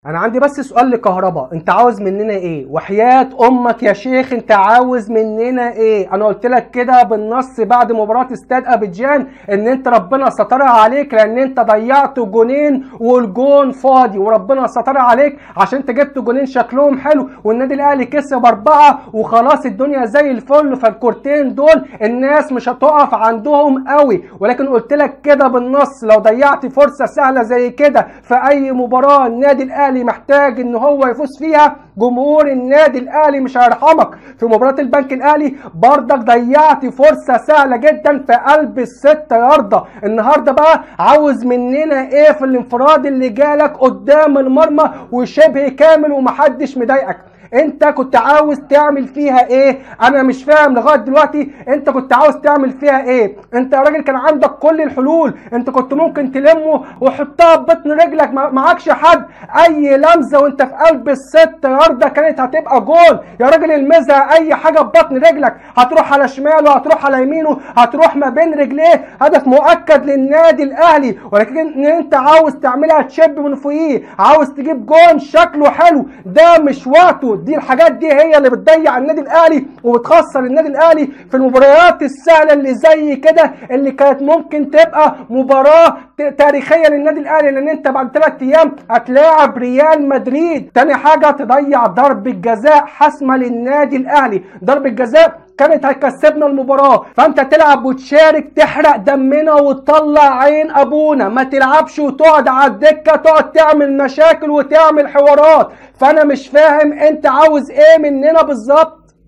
انا عندي بس سؤال لكهربا، انت عاوز مننا ايه؟ وحياة امك يا شيخ انت عاوز مننا ايه؟ انا قلت لك كده بالنص بعد مباراة استاد ابيجان ان انت ربنا سترها عليك لان انت ضيعت جونين والجون فاضي، وربنا سترها عليك عشان انت جبت جونين شكلهم حلو والنادي الاهلي كسب 4 وخلاص الدنيا زي الفل، فالكورتين دول الناس مش هتقف عندهم قوي. ولكن قلت لك كده بالنص لو ضيعت فرصة سهلة زي كده في اي مباراة النادي الاهلي محتاج ان هو يفوز فيها، جمهور النادي الاهلي مش هيرحمك. في مباراة البنك الاهلي برضك ضيعت فرصة سهلة جدا في قلب ال6 ياردة. النهارده بقى عاوز مننا ايه في الانفراد اللي جالك قدام المرمى وشبه كامل ومحدش مضايقك؟ انت كنت عاوز تعمل فيها ايه؟ انا مش فاهم لغاية دلوقتي انت كنت عاوز تعمل فيها ايه؟ انت يا راجل كان عندك كل الحلول، انت كنت ممكن تلمه وحطها ببطن رجلك، معكش حد، اي لمسه وانت في قلب ال6 ياردة كانت هتبقى جول. يا راجل المزها اي حاجة ببطن رجلك، هتروح على شماله هتروح على يمينه هتروح ما بين رجليه، هدف مؤكد للنادي الاهلي. ولكن انت عاوز تعملها chip من فوقيه، عاوز تجيب جون شكله حلو، ده مش وقته. دي الحاجات دي هي اللي بتضيع النادي الاهلي وبتخسر النادي الاهلي في المباريات السهلة اللي زي كده، اللي كانت ممكن تبقى مباراة تاريخية للنادي الاهلي، لان انت بعد 3 ايام هتلاعب ريال مدريد. تاني حاجة تضيع ضربه جزاء حاسمة للنادي الاهلي، ضربه جزاء كانت هتكسبنا المباراة، فانت تلعب وتشارك تحرق دمنا وتطلع عين ابونا، ما تلعبش وتقعد على الدكة تقعد تعمل مشاكل وتعمل حوارات. فانا مش فاهم انت عاوز ايه مننا بالظبط.